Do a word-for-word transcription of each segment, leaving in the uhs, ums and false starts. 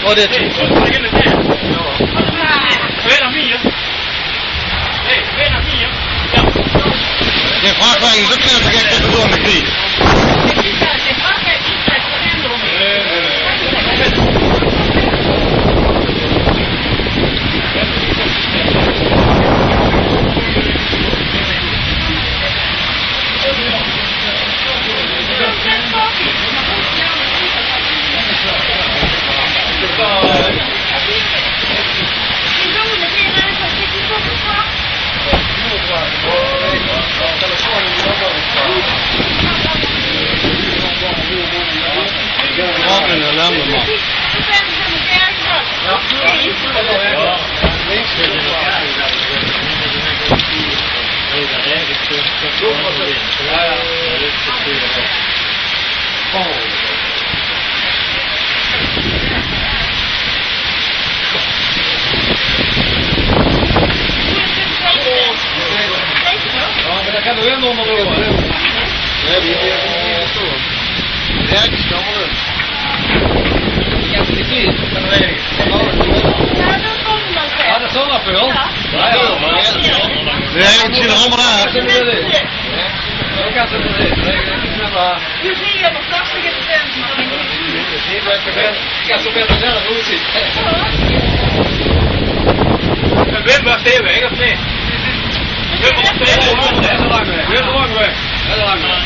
Oh, dit. De vrachtwagen is ook net gek te doen, die. Wat een ellende, man. Ja, maar dat kan er weer nog maar door. Ja, die, die, die, die is door. Ja, die is allemaal in. Ja, dat is het. Ja, dat zal nog wel. Ja, ja, ja. Ja, ja, ja. Ja, ja, ja. Ja, ja, ja. Ja, ja, ja. En Wim, wacht even, hè, of niet? Wim, wacht even. Heel lang weg. Heel lang weg. Heel lang weg.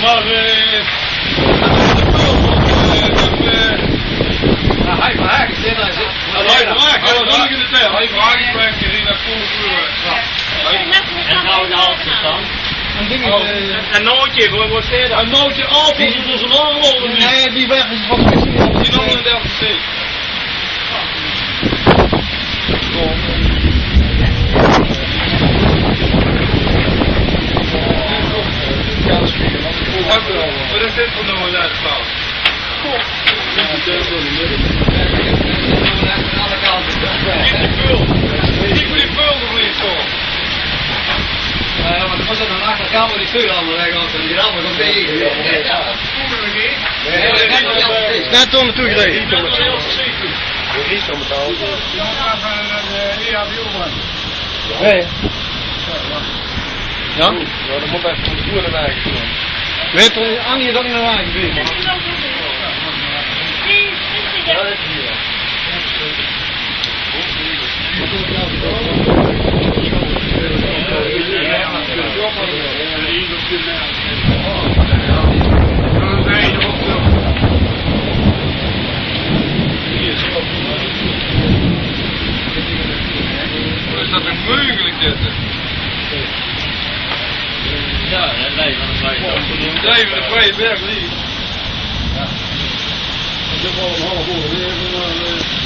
Maar, eh, eh, ah, hij vraagt, hè, hij zit. Ah, hij vraagt, hij was ook in de tent. Hij vraagt, ik ben hier in de koele vloer. Ja. En nou de halve stand. Een ding, oh, eh, een nootje, wat, wat zei dat? Een nootje appels, dat is een allemaal. Nee, die weg is van de. Die noemen we wel gezien. Wat is dit voor nou, ja, de vrouw? Niet te veel. Niet te veel, nog niet zo. Ja, ja, maar dan was het een achterkamer die veel allemaal weg was. En die allemaal nog tegen. Net door naartoe gereden. Nee. Ja? Ja, dat moet echt van de boer naar eigen. Weet er Annie dat niet naar eigen? Ja, dat is hier. Is dat een mogelijkheid? Ja, dat lijkt me een vrije dag. Blijven de vrije berg liggen. Ja. Ik heb al een half uur weer, maar, eh,